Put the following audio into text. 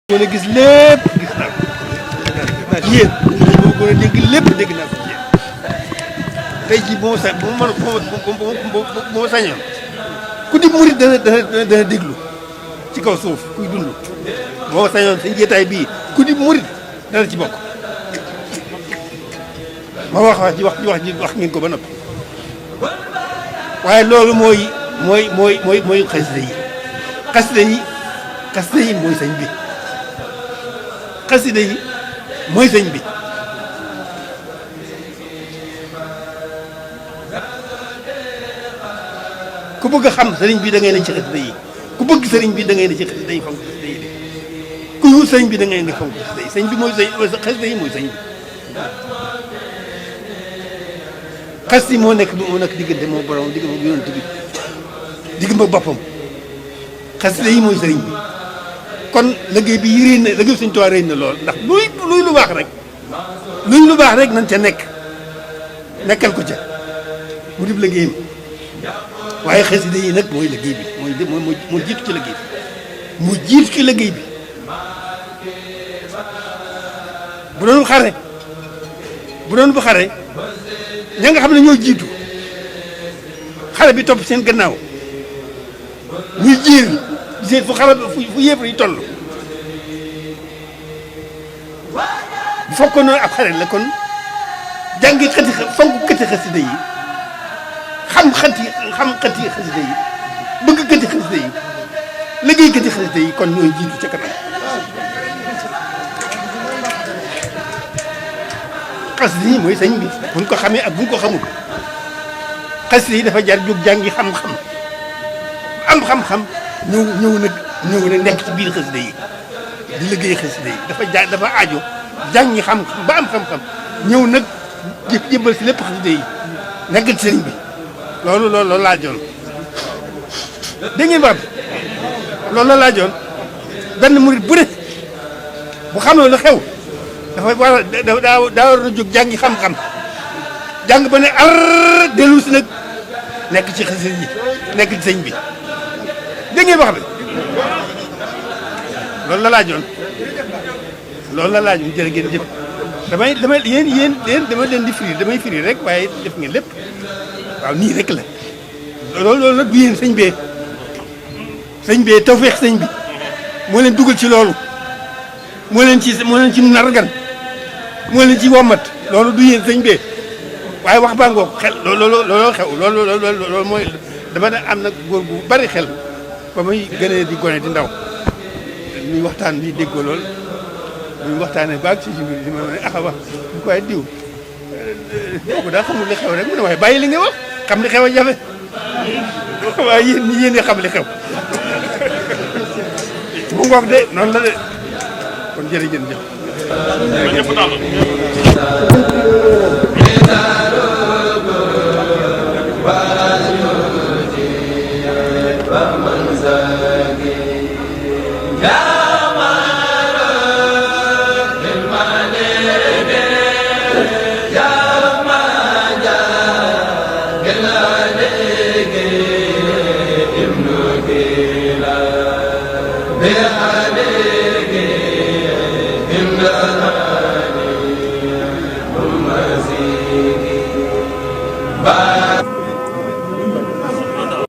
gën a gis lépp gis naa ko ci yéen moo gën a dégg lépp dégg naa ko ci yéen tey jii bu ma sañoon ku di murit dana déglu ci kaw suuf kuy dund boo ma sañoon seen jeetaay bii ku di murit dana ci bokk ma wax ngeen ko ba noppi waaye loolu mooy xasida yi xasida yi mooy sëñ bi xasida yi mooy sëñ bi ku bëgg a xam sëriñ bi da ngay ne ci xasida yi ku bëgg sëriñ bi da ngay ne ci xasida yi fonk xasida yi de ku wut sëriñ bi da ngay ne fonk xasida yi sëñ bi mooy xasida yi mooy sëñ bi xasida yi moo nekk diggante moo borom digg ma yonent bi digg ma boppam xasida yi mooy sëriñ bi kon liggéey bi yi réy na liggéey Sëñ Tuubaa réy na lool ndax luy lu baax rek nañ ca nekkal ko ca mu dib liggéeyam waaye xasida yi nag mooy liggéey bi moo jiitu ci liggéey bi mu jiitu ci liggéey bi bu doon bu xare ña nga xam ne ñoo jiitu xare bi topp seen gannaaw ñuy jiir gisee fu yëpp yi toll bu fekkoon noonu ab xare la kon jàngi fonk xasida yi xam xati xasida yi bëgg xasida yi liggéey xasida yi kon ñooy jiitu ca kanam xasida yi mooy sëñ bi buñ ko xamee ak buñ ko xamul xasida yi dafa jar jóg jàngi xam-xam am xam-xam ñëw nag nekk ci biir xasida yi di liggéey xasida yi dafa aajo jàngi xam-xam ba am xam-xam ñëw nag jébbal si lépp xasida yi nekk ci sëriñ bi loolu laajoon dégg ngeen wax loolu la laajoon benn murit bu ne bu xam lu xew dafa daa war a jóg jàngi xam-xam jàng ba ne ar dellu si nag nekk ci xasida yi nekk ci sëñ bi dégg ngeen wax de loolu la laajoon jërë ngeen jëf damay yéen dama leen di firi damay firi rek waaye def ngeen lépp waaw nii rek la loolu nag du yéen sëñ bee tawfeex sëñ bi moo leen dugal ci loolu moo leen ci nargan moo leen ci wommat loolu du yéen sëñ bee waaye wax baa ngoog xel looloo xew loolu mooy dama ne am na góor gu bari xel ba muy gënee di gone di ndaw ñuy waxtaan bi déggoo lool muy waxtaanee baag ci biir di ma ne wax ñu koy diw kooku daa xamul li xew rek mu ne waaye bàyyi li nga wax xam li xew a jafe waaye yéen ñi xam li xew mu ngoog de noonu la de kon jërëjëf jëf. bi